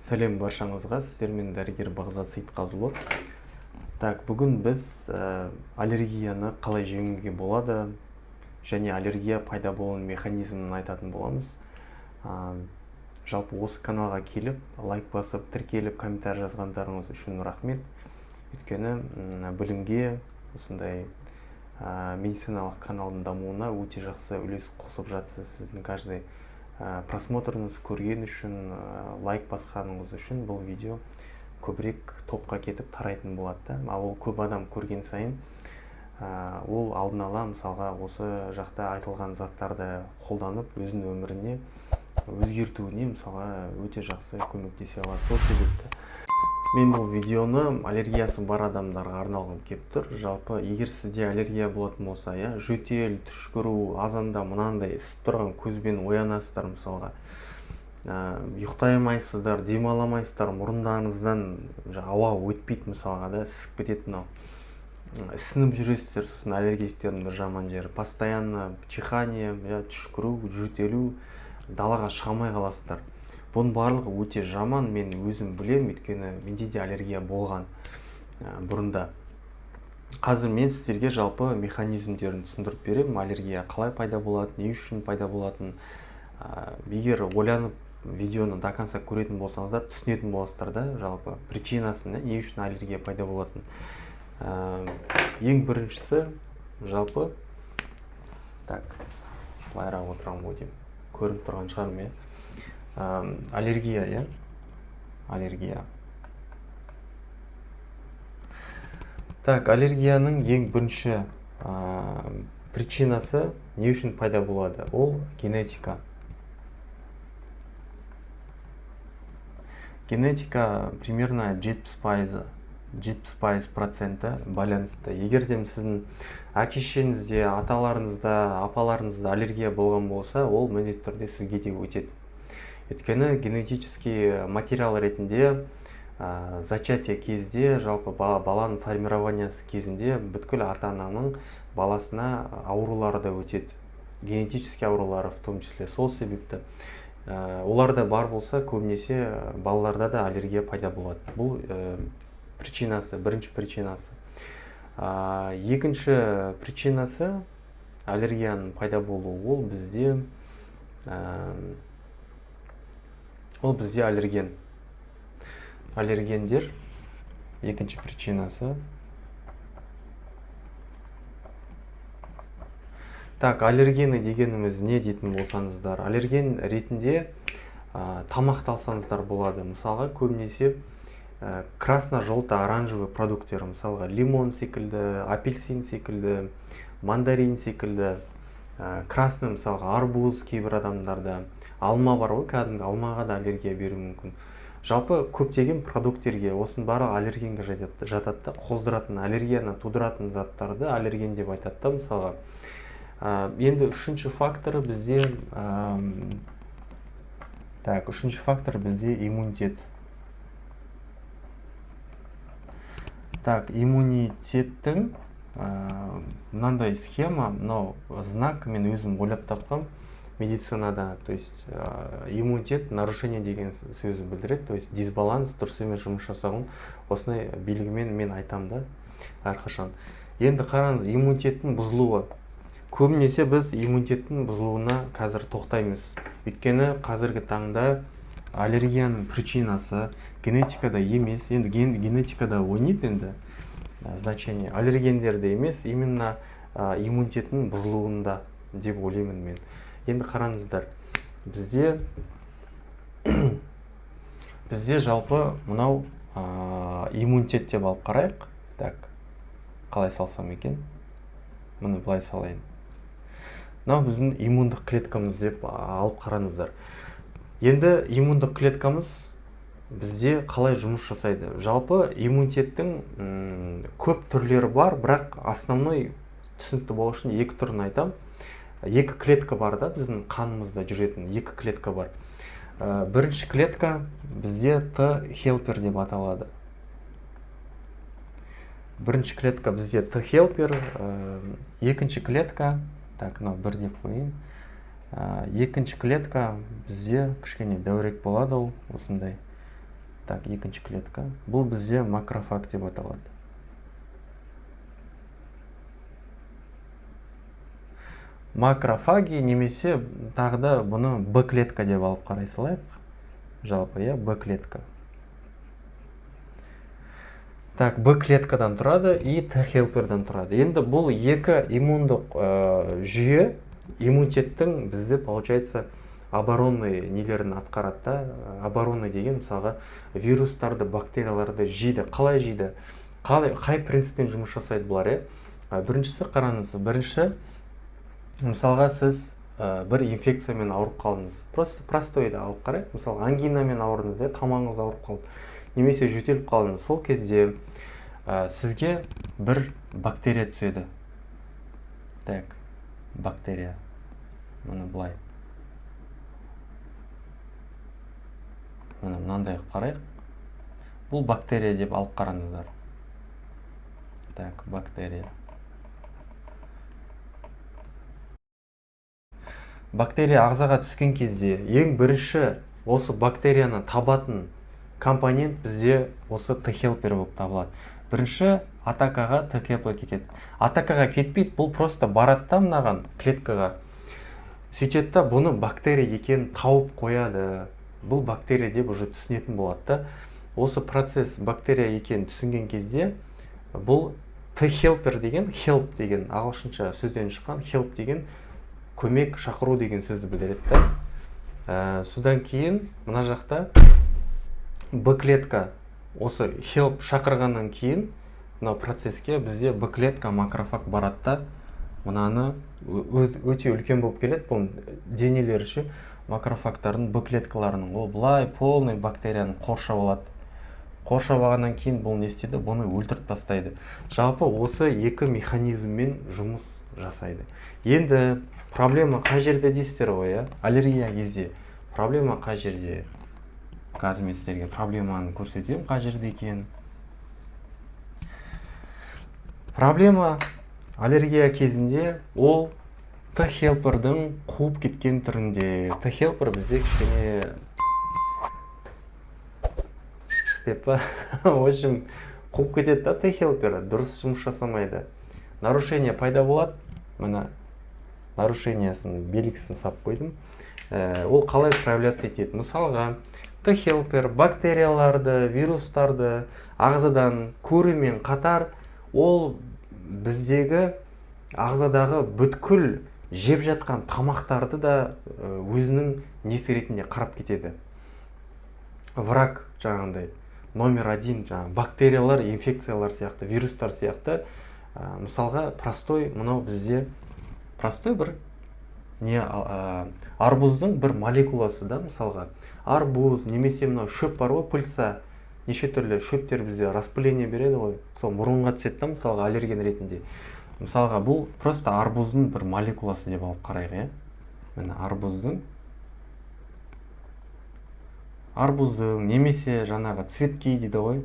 Сәлем баршаңызға, сіздермен дәрігер Бағзат Сейітқазұлы. Так, бүгін біз аллергияны қалай жеңуге болады және аллергия пайда болуының механизмін айтатын боламыз. Жалпы осы каналға келіп, лайк басып, тіркеліп, комментарий жазғандарыңыз үшін рахмет. Өйткені білімге, осындай медициналық каналдың дамуына өте жақсы үлес қосып жатсыз. Сіздің каждый просмотрыңыз көрген үшін, лайк басқаныңыз үшін бұл видео көбірек топқа кетіп тарайтын болады да. Ал ол көп адам көрген сайын, ол алдын ала, мысалға, осы жақта айтылған заттарды қолданып, өзінің өміріне өзгертуіне, мысалға, өте жақсы көмектесе алады. Сол себепті мен бұл видеоны аллергиясы бар адамдарға арналғым келіп тұр. Жалпы, егер сізде аллергия болатын болса, иә, жөтел, түшкіру, азанда мынандай ісіп тұрған көзбен оянасыздар, мысалға, ұйықтай алмайсыздар, демала алмайсыздар, мұрындарыңыздан ауа өтпейді, мысалға да, ісіп кетеді мынау, ісініп жүресіздер. Сосын аллергиктердің бір жаман жері — постоянно чихание, иә, түшкіру, жөтелу, далаға шыға алмай қаласыздар. Бұның барлығы өте жаман, мен өзім білем, өйткені менде де аллергия болған бұрында. Қазір мен сіздерге жалпы механизмдерін түсіндіріп беремін, аллергия қалай пайда болады, не үшін пайда болатынын. Егер ойланып видеоны до конца көретін болсаңыздар, түсінетін боласыздар да жалпы причинасын, не үшін аллергия пайда болатынын. Ең біріншісі, жалпы, так, былайырақ отырамын ғой деймін, көрініп тұрған шығармын, иә. Аллергия, иә, аллергия. Так, аллергияның ең бірінші причинасы, не үшін пайда болады, ол генетика. Генетика примерно 70%, 70% проценті байланысты. Егер де сіздің әке шешеңізде, аталарыңызда, апаларыңызда аллергия болған болса, ол міндетті түрде сізге де өтеді. Өйткені генетический материал ретінде зачатие кезде, жалпы баланың формированиясы кезінде бүткіл ата-ананың баласына аурулары да өтеді, генетический аурулары в том числе. Сол себепті оларда бар болса, көбінесе балаларда да аллергия пайда болады. Бұл причинасы, бірінші причинасы. Екінші причинасы аллергияның пайда болуы, ол бізде аллерген. Аллергендер екінші причинасы. Так, аллергены дегеніміз не дейтін болсаңыздар, аллерген ретінде тамақты алсаңыздар болады. Мысалға, көбінесе красно-желто-оранжевый продукттер, мысалға, лимон секілді, апельсин секілді, мандарин секілді, красный, мысалға, арбуз, кейбір адамдарда алма бар ғой, кәдімгі алмаға да аллергия беруі мүмкін. Жалпы көптеген продукттерге, осының барлығы аллергенге жатады да, қоздыратын, аллергияны тудыратын заттарды аллерген деп айтады да, мысалға. Енді үшінші фактор бізде, так, үшінші фактор бізде иммунитет. Так, иммунитеттің мынандай схема, мынау знак мен өзім ойлап тапқам медицинада, то есть иммунитет нарушение деген сөзді білдіреді, то есть дисбаланс, дұрыс емес жұмыс жасауын осындай белгімен мен айтамын да әрқашан. Енді қараңыз, иммунитеттің бұзылуы. Көбінесе біз иммунитеттің бұзылуына қазір тоқтаймыз, өйткені қазіргі таңда аллергияның причинасы генетикада емес, енді генетикада ойнайды енді значение, аллергендерде емес, именно иммунитеттің бұзылуында деп ойлаймын мен. Енді қараңыздар, бізде жалпы мынау иммунитет деп алып қарайық. Так, қалай салсам екен? Міне, былай салайын. Мынау біздің иммундық клеткамыз деп алып қараңыздар. Енді иммундық клеткамыз бізде қалай жұмыс жасайды? Жалпы иммунитеттің көп түрлері бар, бірақ основной түсінікті болу үшін екі түрін айтамын. Екі клетка бар да, біздің қанымызда жүретін екі клетка бар. Бірінші клетка бізде Т хелпер деп аталады. Бірінші клетка бізде Т хелпер, екінші клетка, так, мынау бір деп қояйын. Екінші клетка бізде кішкене дәурек болады, ол осындай. Так, екінші клетка. Бұл бізде макрофаг деп аталады. Макрофаги немесе тағы да бұны Б клетка деп алып қарай салайық. Жалпы, иә, Б клетка. Так, Б клеткадан тұрады и Т хелпердан тұрады. Енді бұл екі иммундық жүйе иммунитеттің бізде, получается, оборонный нелерін атқарады да. Оборонный деген, мысалға, вирустарды, бактерияларды жейді. Қалай жейді? Қалай, қай принциппен жұмыс жасайды бұлар, иә? Біріншісі, қараңыз, бірінші, мысалға, сіз бір инфекциямен ауырып қалдыңыз. Просто простойды алып қарайық. Мысалы, ангинамен ауырдыңыз, иә, тамағыңыз ауырып қалды немесе жөтеліп қалдыңыз. Сол кезде сізге бір бактерия түседі. Так, бактерия. Міне, былай. Міне, мынандай қылып қарайық. Бұл бактерия деп алып қараңыздар. Так, бактерия. Бактерия ағзаға түскен кезде ең бірінші осы бактерияны табатын компонент бізде осы Т-хелпер болып табылады. Бірінші атакаға Т-хелпер кетеді. Атакаға кетпейді, бұл просто барады да мынаған клеткаға. Сөйтеді да бұны бактерия екенін тауып қояды. Бұл бактерия деп уже түсінетін болады да. Осы процесс бактерия екенін түсінген кезде бұл Т-хелпер деген, help деген ағылшынша сөзден шыққан, help деген көмек шақыру деген сөзді білдіреді да. Содан кейін мына жақта Б клетка осы help шақырғаннан кейін мынау процесске бізде Б клетка макрофаг барады да, мынаны өте үлкен болып келеді бұл денелері ше, макрофагтардың Б клеткаларының, ол былай полный бактерияны қоршап алады. Қоршап алғаннан кейін бұл не істейді? Бұны өлтіріп тастайды. Жалпы осы екі механизммен жұмыс жасайды. Енді проблема қай жерде дейсіздер ғой, иә? Аллергия кезде проблема қай жерде? Қазір мен сіздерге проблеманы көрсетемін, қай жерде екенін. Проблема аллергия кезінде ол Т-хелпердің қуып кеткен түрінде. Т-хелпер бізде кішкене деп па, в общем, қуып кетеді да, Т-хелпер дұрыс жұмыс жасамайды. Нарушение пайда болады. Міне, нарушениясын белгісін сап қойдым. Ол қалай проявляться етеді? Мысалға, Т-хелпер бактерияларды, вирустарды ағзадан көрумен қатар ол біздегі ағзадағы бүткіл жеп жатқан тамақтарды да өзінің несі ретінде қарап кетеді. Враг жаңағындай номер один, жаңағы бактериялар, инфекциялар сияқты, вирустар сияқты. Мысалға, простой мынау бізде простой бір не, арбуздың бір молекуласы да, мысалға, арбуз немесе мынау шөп бар ғой, пыльца, неше түрлі шөптер бізде распыление береді ғой, сол мұрынға түседі да, мысалға, аллерген ретінде. Мысалға, бұл просто арбуздың бір молекуласы деп алып қарайық, иә. Міне, арбуздың немесе жаңағы цветки дейді ғой,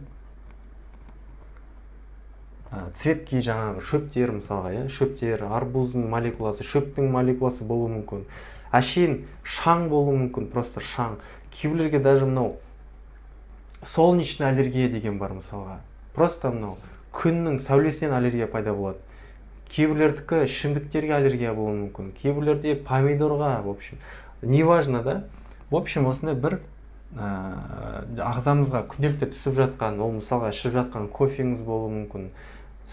цветки, жаңағы шөптер, мысалға, иә, шөптер, арбуздың молекуласы, шөптің молекуласы болуы мүмкін, әшейін шаң болуы мүмкін, просто шаң. Кейбіреулерге даже мынау солнечный аллергия деген бар, мысалға, просто мынау күннің сәулесінен аллергия пайда болады. Кейбіреулердікі ішімдіктерге аллергия болуы мүмкін, кейбіреулерде помидорға, в общем, неважно да. В общем, осындай бір ағзамызға күнделікті түсіп жатқан, ол, мысалға, ішіп жатқан кофеңіз болуы мүмкін,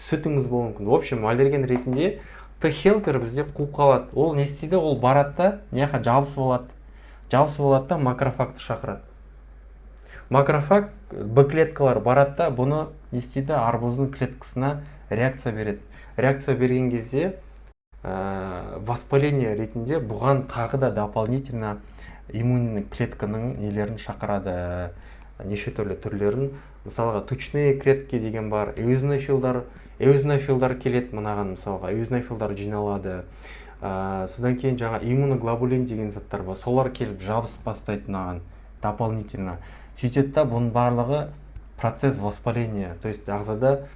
сүтіңіз болуы мүмкін. В общем, аллерген ретінде Т хелпер бізде қуып қалады. Ол не істейді? Ол барады да мына жаққа жабысып алады, жабысып алады да макрофагты шақырады. Макрофаг Б клеткалар барады да бұны не істейді? Арбуздың клеткасына реакция береді. Реакция берген кезде воспаление ретінде бұған тағы да дополнительно иммунный клетканың нелерін шақырады, неше түрлі түрлерін. Мысалға, тучные клетки деген бар, эозинофилдар, эозинофилдар келеді мынаған, мысалға, эозинофилдар жиналады. Содан кейін жаңа иммуноглобулин деген заттар бар, солар келіп жабысып бастайды мынаған дополнительно. Сөйтеді да бұның барлығы процесс воспаления, то есть ағзада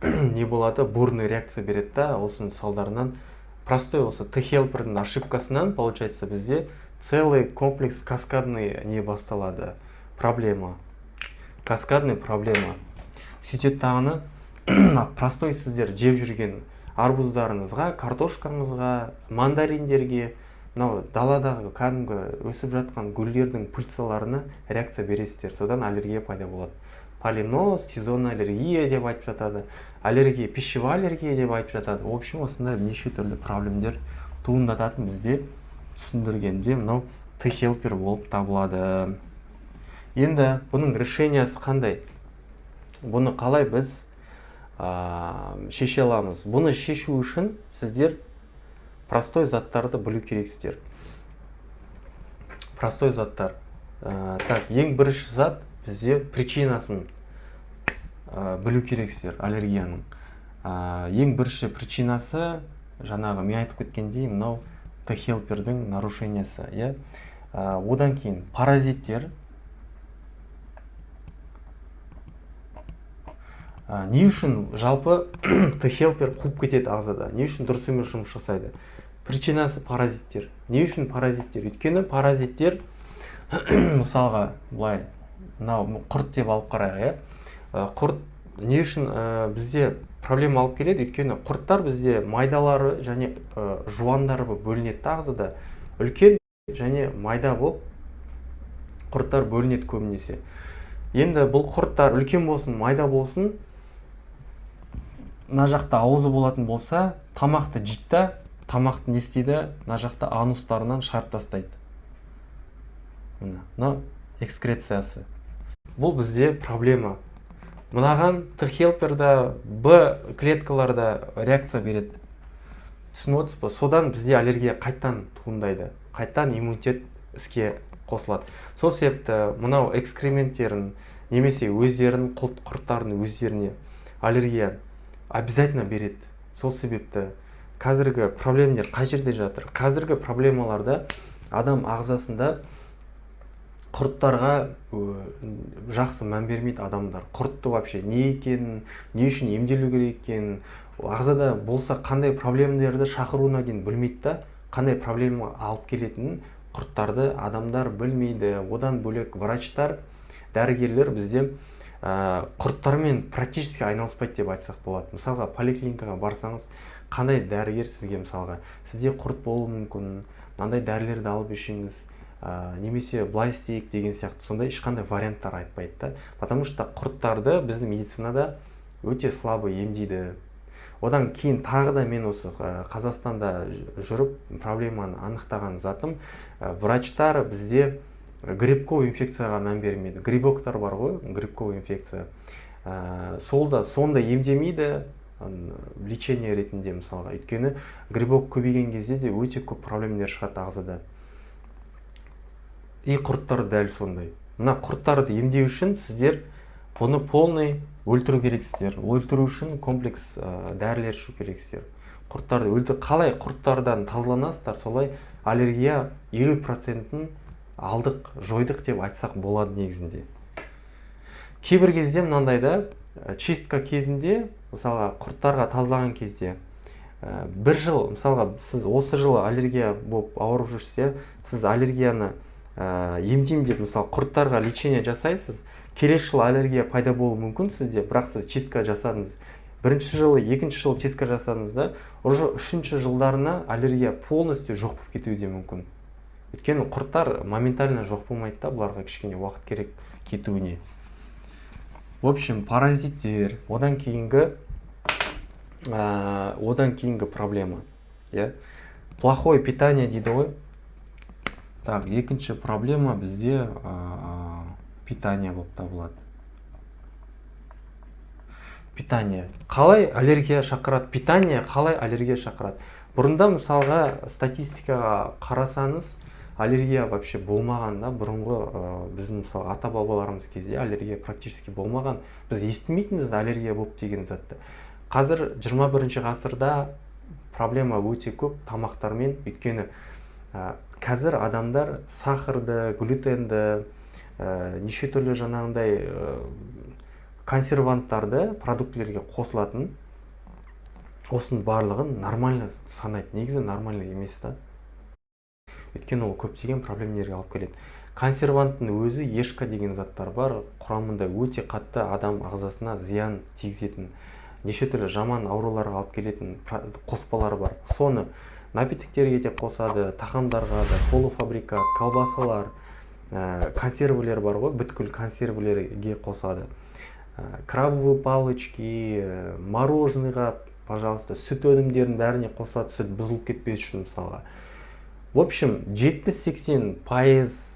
не болады, бурный реакция береді да. Осының салдарынан, простой осы Т хелпердің ошибкасынан, получается, бізде целый комплекс каскадный не басталады, процесс. Проблема, каскадный проблема. Сөйтеді дағыны, простой сіздер жеп жүрген арбуздарыңызға, картошкаңызға, мандариндерге, мынау даладағы кәдімгі өсіп жатқан гүлдердің пыльцаларына реакция бересіздер. Содан аллергия пайда болады. Поллиноз, сезонная аллергия деп айтып жатады, аллергия, пищевая аллергия деп айтып жатады. В общем, осындай неше түрлі проблемдер туындататын бізде, түсіндіргенде, мынау Т хелпер болып табылады. Енді бұның решениясы қандай? Бұны қалай біз шеше аламыз? Бұны шешу үшін сіздер простой заттарды білу керексіздер. Простой заттар. Так, ең бірінші зат бізде причинасын білу керексіздер аллергияның. Ең бірінші причинасы, жаңағы мен айтып кеткендей, мынау Т хелпердің нарушениясы, иә. Одан кейін паразиттер. Не үшін жалпы Т хелпер қуып кетеді ағзада? Не үшін дұрыс емес жұмыс жасайды? Причинасы паразиттер. Не үшін паразиттер? Өйткені паразиттер, мысалға, былай, мынау құрт деп алып қарайық, иә. Құрт не үшін бізде проблема алып келеді? Өйткені құрттар бізде майдалары және жуандары болып бөлінеді да. Ағзада үлкен және майда болып құрттар бөлінеді көбінесе. Енді бұл құрттар үлкен болсын, майда болсын, мына жақта аузы болатын болса, тамақты жейді да, тамақты не істейді? Мына жақта анустарынан шығарып тастайды. Мына мынау экскрециясы. Бұл бізде проблема. Мынаған Т хелперда, Б клеткаларда реакция береді, түсініп отырсыз ба? Содан бізде аллергия қайтадан туындайды, қайтадан иммунитет іске қосылады. Сол себепті мынау экскременттерін немесе өздерінің, құрттардың өздеріне аллергия обязательно береді. Сол себепті қазіргі проблемалар қай жерде жатыр? Қазіргі проблемаларда адам ағзасында құрттарға жақсы мән бермейді адамдар. Құртты вообще не екенін, не үшін емделу керек екенін, ағзада болса қандай проблемаларды шақыруына дейін білмейді да. Қандай проблема алып келетінін құрттарды адамдар білмейді. Одан бөлек, врачтар, дәрігерлер бізде құрттармен практически айналыспайды деп айтсақ болады. Мысалға, поликлиникаға барсаңыз, қандай дәрігер сізге, мысалға, сізде құрт болуы мүмкін, мынандай дәрілерді алып ішіңіз, немесе былай істейік деген сияқты сондай ешқандай варианттар айтпайды да. Потому что құрттарды біздің медицинада өте слабо емдейді. Одан кейін тағы да мен осы Қазақстанда жүріп проблеманы анықтаған затым: врачтар бізде грибковый инфекцияға мән бермейді. Грибоктар бар ғой, грибковый инфекция, сол да сонда емдемейді лечение ретінде, мысалға. Өйткені грибок көбейген кезде де өте көп проблемалар шығады ағзада. И құрттар дәл сондай. Мына құрттарды емдеу үшін сіздер бұны полный өлтіру керексіздер. Өлтіру үшін комплекс дәрілер ішу керексіздер. Құрттарды өлтір. Қалай құрттардан тазаланасыздар, солай аллергия 50%-ін алдық, жойдық деп айтсақ болады негізінде. Кейбір кезде мынандай да, чистка кезінде, мысалға, құрттарға тазалаған кезде, бір жыл, мысалға, сіз осы жылы аллергия болып ауырып жүрсіз, иә, сіз аллергияны емдеймін деп, мысалы, құрттарға лечение жасайсыз. Келесі жылы аллергия пайда болуы мүмкін сізде, бірақ сіз чистка жасадыңыз бірінші жылы, екінші жылы чистка жасадыңыз да, уже үшінші жылдарына аллергия полностью жоқ болып кетуі де мүмкін. Өйткені құрттар моментально жоқ болмайды да, бұларға кішкене уақыт керек кетуіне. В общем, паразиттер. Одан кейінгі проблема, иә, плохое питание дейді ғой. Так, екінші проблема бізде питание болып табылады. Питание қалай аллергия шақырады? Питание қалай аллергия шақырады? Бұрында, мысалға, статистикаға қарасаңыз, аллергия вообще болмаған да. Бұрынғы біздің, мысалы, ата бабаларымыз кезде аллергия практически болмаған. Біз естімейтінбіз да аллергия болып деген затты. Қазір 21 ғасырда проблема өте көп тамақтармен. Өйткені қазір адамдар сахарды, глютенді, неше түрлі жаңағындай консерванттарды, продуктілерге қосылатын осының барлығын нормально санайды. Негізі нормально емес та, өйткені ол көптеген проблемалерге алып келеді. Консерванттың өзі ешка деген заттар бар, құрамында өте қатты адам ағзасына зиян тигізетін, неше түрлі жаман ауруларға алып келетін қоспалар бар. Соны напитоктерге де қосады, тағамдарға да, полуфабрикат, колбасалар, консервілер бар ғой, бүткіл консервілерге қосады. Крабовые палочки, мороженыйға, пожалуйста, сүт өнімдерінің бәріне қосылады, сүт бұзылып кетпес үшін мысалға. В общем, 70-80%,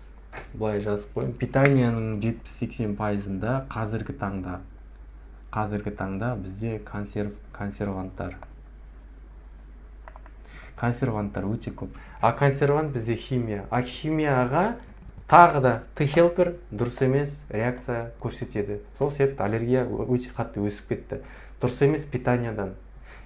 былай жазып қояйын, питанияның 70-80%-ында қазіргі таңда бізде консерванттар өте көп. А консервант бізде химия, а химияға тағы да Т хелпер дұрыс емес реакция көрсетеді. Сол себепті аллергия өте қатты өсіп кетті дұрыс емес питаниядан.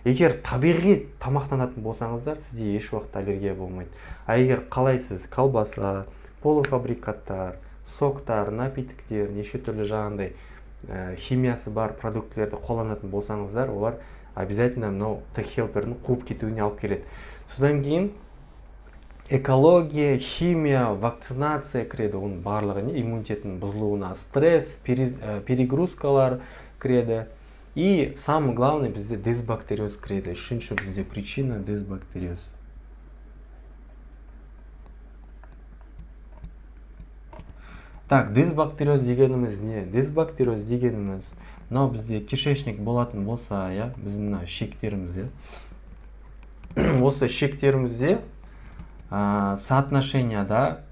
Егер табиғи тамақтанатын болсаңыздар, сізде еш уақытта аллергия болмайды. А егер қалай сіз колбаса, полуфабрикаттар, соктар, напитоктер, неше түрлі жаңағындай химиясы бар продуктілерді қолданатын болсаңыздар, олар обязательно мынау Т хелпердің қуып кетуіне алып келеді. Содан кейін экология, химия, вакцинация кіреді. Оның барлығы не, иммунитеттің бұзылуына, стресс, перегрузкалар кіреді. И самый главный, бізде дисбактериоз кіреді. Үшінші бізде причина — дисбактериоз. Так, дисбактериоз дегеніміз не? Дисбактериоз дегеніміз мынау бізде кишечник болатын болса, иә, біздің мына шектеріміз, иә, осы шектерімізде соотношенияда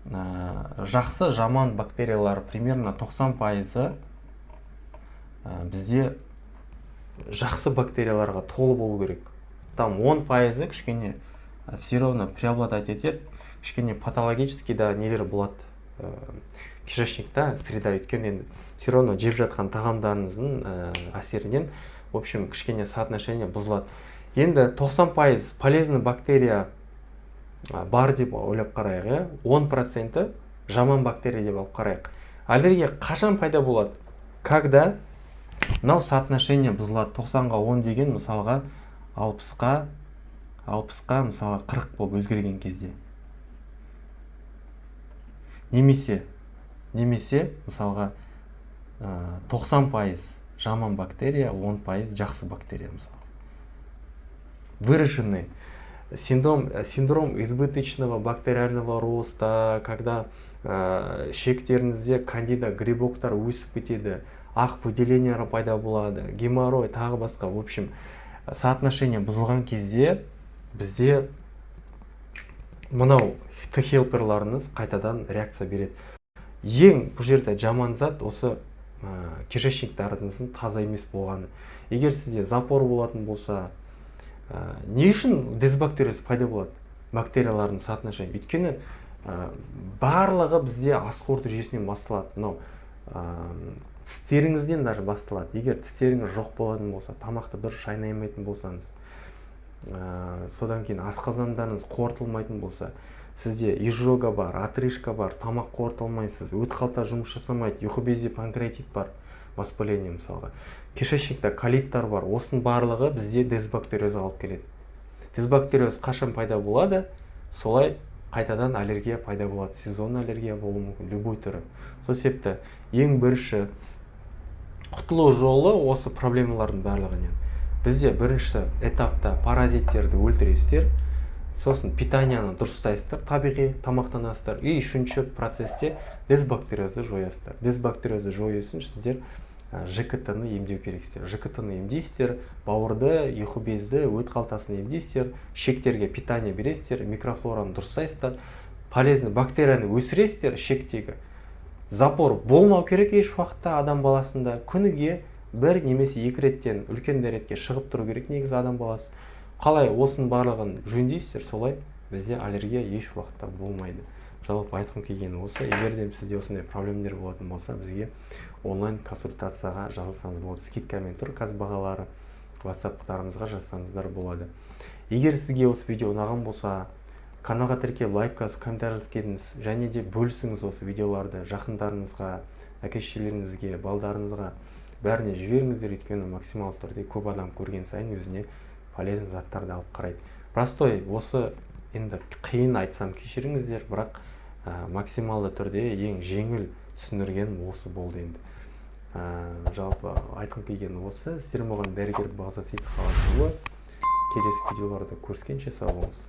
жақсы, жаман бактериялар примерно 90%-ы бізде жақсы бактерияларға толы болу керек. Там 10%-ы кішкене все равно преобладать етеді, кішкене патологический да нелер болады кишечникта среда. Өйткені енді все равно жеп жатқан тағамдарыңыздың әсерінен, в общем, кішкене соотношение бұзылады. Енді 90% полезный бактерия бар деп ойлап қарайық, иә, 10%-і жаман бактерия деп алып қарайық. Аллергия қашан пайда болады? Когда мынау соотношение бұзылады. 90-ға 10 деген, мысалға, 60-қа, мысалға, 40 болып өзгерген кезде немесе мысалға, 90% жаман бактерия, 10% жақсы бактерия. Мысалы, выраженный синдром избыточного бактериального роста, когда шектеріңізде кандида грибоктар өсіп кетеді, ақ выделениялар пайда болады, геморрой, тағы басқа. В общем, соотношение бұзылған кезде бізде мынау Т хелперларыңыз қайтадан реакция береді. Ең бұл жерде жаман зат осы кишечниктарыңыздың таза емес болғаны. Егер сізде запор болатын болса, не үшін дисбактериоз пайда болады? Бактериялардың соотношение, өйткені барлығы бізде ас қорыту жүйесінен басталады. Мынау тістеріңізден даже басталады. Егер тістеріңіз жоқ болатын болса, тамақты дұрыс шайнай алмайтын болсаңыз, содан кейін асқазандарыңыз қорытылмайтын болса, сізде изжога бар, отрыжка бар, тамақ қорыта алмайсыз, өт қалта жұмыс жасамайды, ұйқы безде панкреатит бар, воспаление, мысалға, кишечникта колиттар бар, осының барлығы бізде дисбактериозға алып келеді. Дисбактериоз қашан пайда болады? Солай қайтадан аллергия пайда болады. Сезонный аллергия болуы мүмкін, любой түрі. Сол себепті ең бірінші құтылу жолы осы проблемалардың барлығынан бізде бірінші этапта паразиттерді өлтіресіздер, сосын питанияны дұрыстайсыздар, табиғи тамақтанасыздар, и үшінші процессте дисбактериозды жоясыздар. Дисбактериозды жою үшін сіздер ЖКТ ны емдеу керексіздер. ЖКТ ны емдейсіздер, бауырды, ұйқы безді, өт қалтасын емдейсіздер, шектерге питание бересіздер, микрофлораны дұрыстайсыздар, полезный бактерияны өсіресіздер. Шектегі запор болмау керек еш уақытта адам баласында. Күніге бір немесе екі реттен үлкен дәретке шығып тұру керек негізі адам баласы. Қалай осының барлығын жөндейсіздер, солай бізде аллергия еш уақытта болмайды. Жалпы айтқым келгені осы. Егер де сізде осындай проблемалар болатын болса, бізге онлайн консультацияға жазылсаңыз болады. Скидкамен тұр қазір бағалары. Ватсаптарымызға жазсаңыздар болады. Егер сізге осы видео ұнаған болса, каналға тіркеліп, лайк басып, комментарий жазып кетіңіз және де бөлісіңіз осы видеоларды жақындарыңызға, әке шешелеріңізге, балдарыңызға, бәріне жіберіңіздер. Өйткені максималды түрде көп адам көрген сайын өзіне полезный заттарды алып қарайды. Простой осы, енді қиын айтсам, кешіріңіздер, бірақ Максималды түрде ең жеңіл түсіндіргенім осы болды енді. Жалпы айтқым келгені осы. Сіздер болған дәрігер Бағзат Сейітқалиұлы. Келесі видеоларда көріскенше, сау болыңыз.